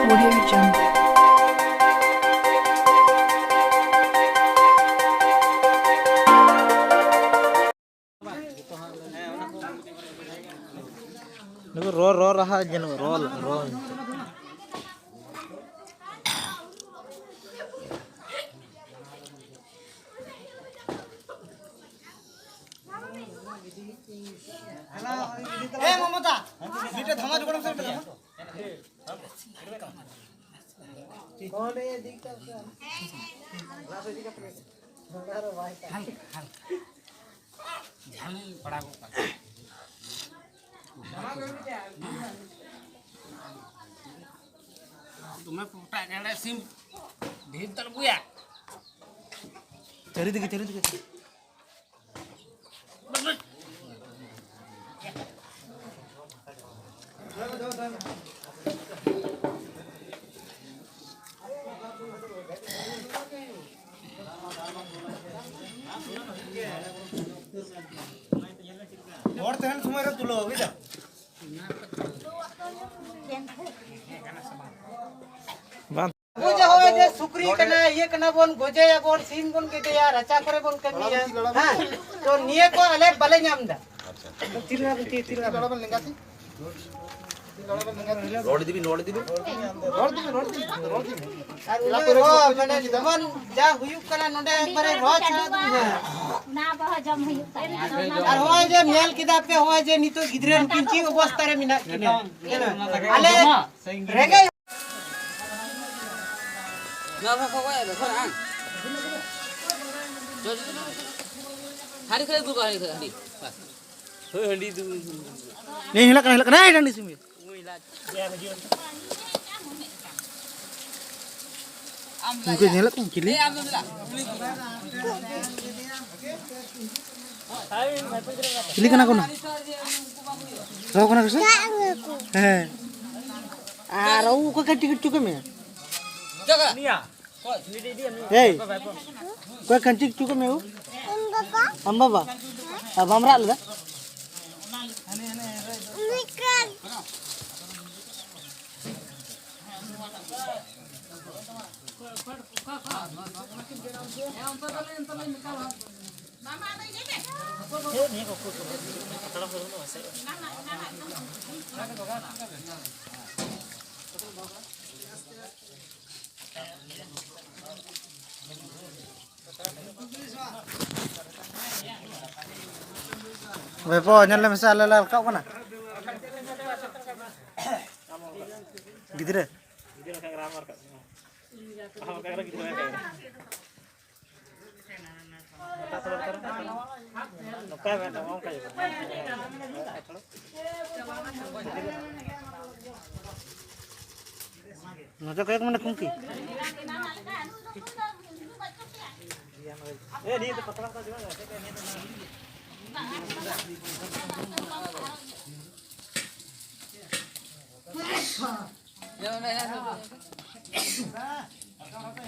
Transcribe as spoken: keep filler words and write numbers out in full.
Audio Jungle. ᱱᱩᱠᱩ ᱨᱚ, ᱨᱚ ᱨᱟᱦᱟ ᱡᱮᱱᱚ, ᱨᱚ, ᱨᱚ᱾ ᱮ ᱢᱚᱢᱚᱛᱟ, ᱢᱤᱫᱴᱮᱡ ᱫᱷᱟᱢᱟ ᱡᱚᱜᱟᱲ ᱢᱮᱥᱮ, ᱢᱤᱫᱴᱮᱡ ᱫᱷᱟᱢᱟ᱾ ᱠᱚᱱ ᱮ ᱫᱤᱠ ᱛᱟ ᱦᱟᱞᱠᱟ, ᱦᱟᱞᱠᱟ᱾ ᱡᱷᱟᱞ ᱯᱟᱲᱟᱣ ᱠᱚᱜ ᱠᱟᱱᱟ᱾ ᱫᱚᱢᱮ ᱯᱚᱴᱟᱜ ᱠᱟᱱᱟ ᱥᱤᱢ, ᱰᱷᱮᱨ ᱛᱟᱲ ᱵᱚᱭᱟ᱾ ᱪᱟᱹᱨᱤ ᱫᱤᱠᱮ, ᱪᱟᱹᱨᱤ ᱫᱤᱠᱮ᱾ ᱦᱚᱲ ᱛᱟᱦᱮᱱ ᱥᱚᱢᱚᱭ ᱨᱮ ᱛᱩᱞᱟᱹᱣ, ᱵᱩᱡᱷᱟᱹᱣ? ᱵᱟᱝ᱾ ᱟᱵᱚ ᱡᱮ ᱦᱚᱸᱜᱼᱚᱭ ᱡᱮ ᱥᱩᱠᱨᱤ ᱠᱟᱱᱟ, ᱤᱭᱟᱹ ᱠᱟᱱᱟ ᱵᱚᱱ, ᱜᱚᱡᱮᱭᱟᱵᱚᱱ, ᱥᱤᱢ ᱵᱚᱱ ᱜᱮᱫᱮᱭᱟ, ᱨᱟᱪᱟ ᱠᱚᱨᱮ ᱵᱚᱱ ᱠᱟᱹᱢᱤᱭᱟ, ᱦᱮᱸ? ᱛᱚ ᱱᱤᱭᱟᱹ ᱠᱚ ᱟᱞᱮ ᱵᱟᱞᱮ ᱧᱟᱢ ᱮᱫᱟ᱾ ᱛᱤᱨᱞᱟᱹ ᱵᱚᱱ ᱛᱤ-, ᱛᱤᱨᱞᱟᱹ ᱵᱚᱱ᱾ ᱨᱚᱲ ᱤᱫᱤ ᱵᱤᱱ, ᱨᱚᱲ ᱤᱫᱤ ᱵᱤᱱ᱾ ᱨᱚᱲ ᱤᱫᱤ ᱵᱤᱱ, ᱨᱚᱲ ᱤᱫᱤ ᱵᱤᱱ, ᱨᱚᱲ ᱤᱫᱤ ᱵᱤᱱ᱾ ᱟᱨ ᱩᱱᱟᱹᱜ ᱨᱚ-, ᱢᱟᱱᱮ ᱡᱮᱢᱚᱱ ᱡᱟ ᱦᱩᱭᱩᱜ ᱠᱟᱱᱟ ᱱᱚᱰᱮ ᱮᱠᱵᱟᱨᱮ ᱨᱚ ᱪᱷᱟᱲᱟ ᱫᱚ ᱵᱟᱝ᱾ ᱚᱱᱟ ᱟᱵᱚ ᱦᱚᱸ ᱡᱚᱢ ᱦᱩᱭᱩᱜ ᱛᱟᱵᱚᱱᱟ᱾ ᱟᱨ ᱦᱚᱸᱜᱼᱚᱭ ᱡᱮ ᱧᱮᱞ ᱠᱮᱫᱟ ᱯᱮ, ᱦᱚᱸᱜᱼᱚᱭ ᱡᱮ ᱱᱤᱛᱚᱜ ᱜᱤᱫᱽᱨᱟᱹ ᱱᱩᱠᱤᱱ ᱪᱮᱫ ᱚᱵᱚᱥᱛᱟ ᱨᱮ ᱢᱮᱱᱟᱜ ᱠᱤᱱᱟ᱾ ᱟᱞᱮ ᱨᱮᱸᱜᱮᱡ ᱱᱚᱣᱟ ᱠᱚ ᱠᱚ ᱮᱨ ᱠᱟᱜᱼᱟ᱾ ᱦᱟᱺᱰᱤ ᱠᱷᱟᱹᱞᱤ ᱫᱩᱞ ᱠᱟᱜ, ᱦᱟᱺᱰᱤ ᱠᱷᱟᱹᱞᱤ, ᱦᱟᱺᱰᱤ᱾ ᱵᱟᱥ᱾ ᱦᱳᱭ, ᱦᱟᱺᱰᱤ ᱫᱩᱞ᱾ ᱱᱤᱭᱟᱹ ᱦᱤᱞᱟᱹᱜ ᱠᱟᱱᱟ, ᱦᱤᱞᱟᱹᱜ ᱠᱟᱱᱟ, ᱦᱮᱸ, ᱦᱟᱺᱰᱤ ᱥᱤᱢ ᱜᱮ᱾ ᱩᱱᱠᱩ ᱧᱮᱞᱮᱫ ᱠᱚᱣᱟᱢ ᱪᱤᱞᱤ? ᱪᱤᱞᱤ ᱠᱟᱱᱟ ᱠᱚ ᱱᱟ? ᱨᱚ ᱠᱟᱱᱟ ᱠᱚ ᱥᱮ? ᱦᱮᱸ᱾ ᱟᱨ ᱚᱠᱚᱭ ᱠᱟᱹᱴᱤᱡ ᱠᱟᱹᱴᱤᱡ ᱪᱩᱠᱟᱹ ᱢᱮᱭᱟ? ᱮᱭ, ᱚᱠᱚᱭ ᱠᱟᱹᱴᱤᱡ ᱪᱩᱠᱟᱹ ᱢᱮᱭᱟ? ᱟᱢ ᱵᱟᱵᱟ? ᱟᱨ ᱵᱟᱢ ᱨᱟᱜ ᱞᱮᱫᱟ? ᱵᱮᱯᱚ, ᱧᱮᱞ ᱞᱮ ᱢᱮᱥᱮ, ᱟᱞᱮ ᱞᱮ ᱨᱟᱠᱟᱵ ᱠᱟᱱᱟ᱾ ᱜᱤᱫᱽᱨᱟᱹ᱾ ᱱᱚᱛᱮ ᱠᱚᱭᱮᱠ ᱢᱟᱱᱮ ᱠᱷᱩᱱᱴᱤ᱾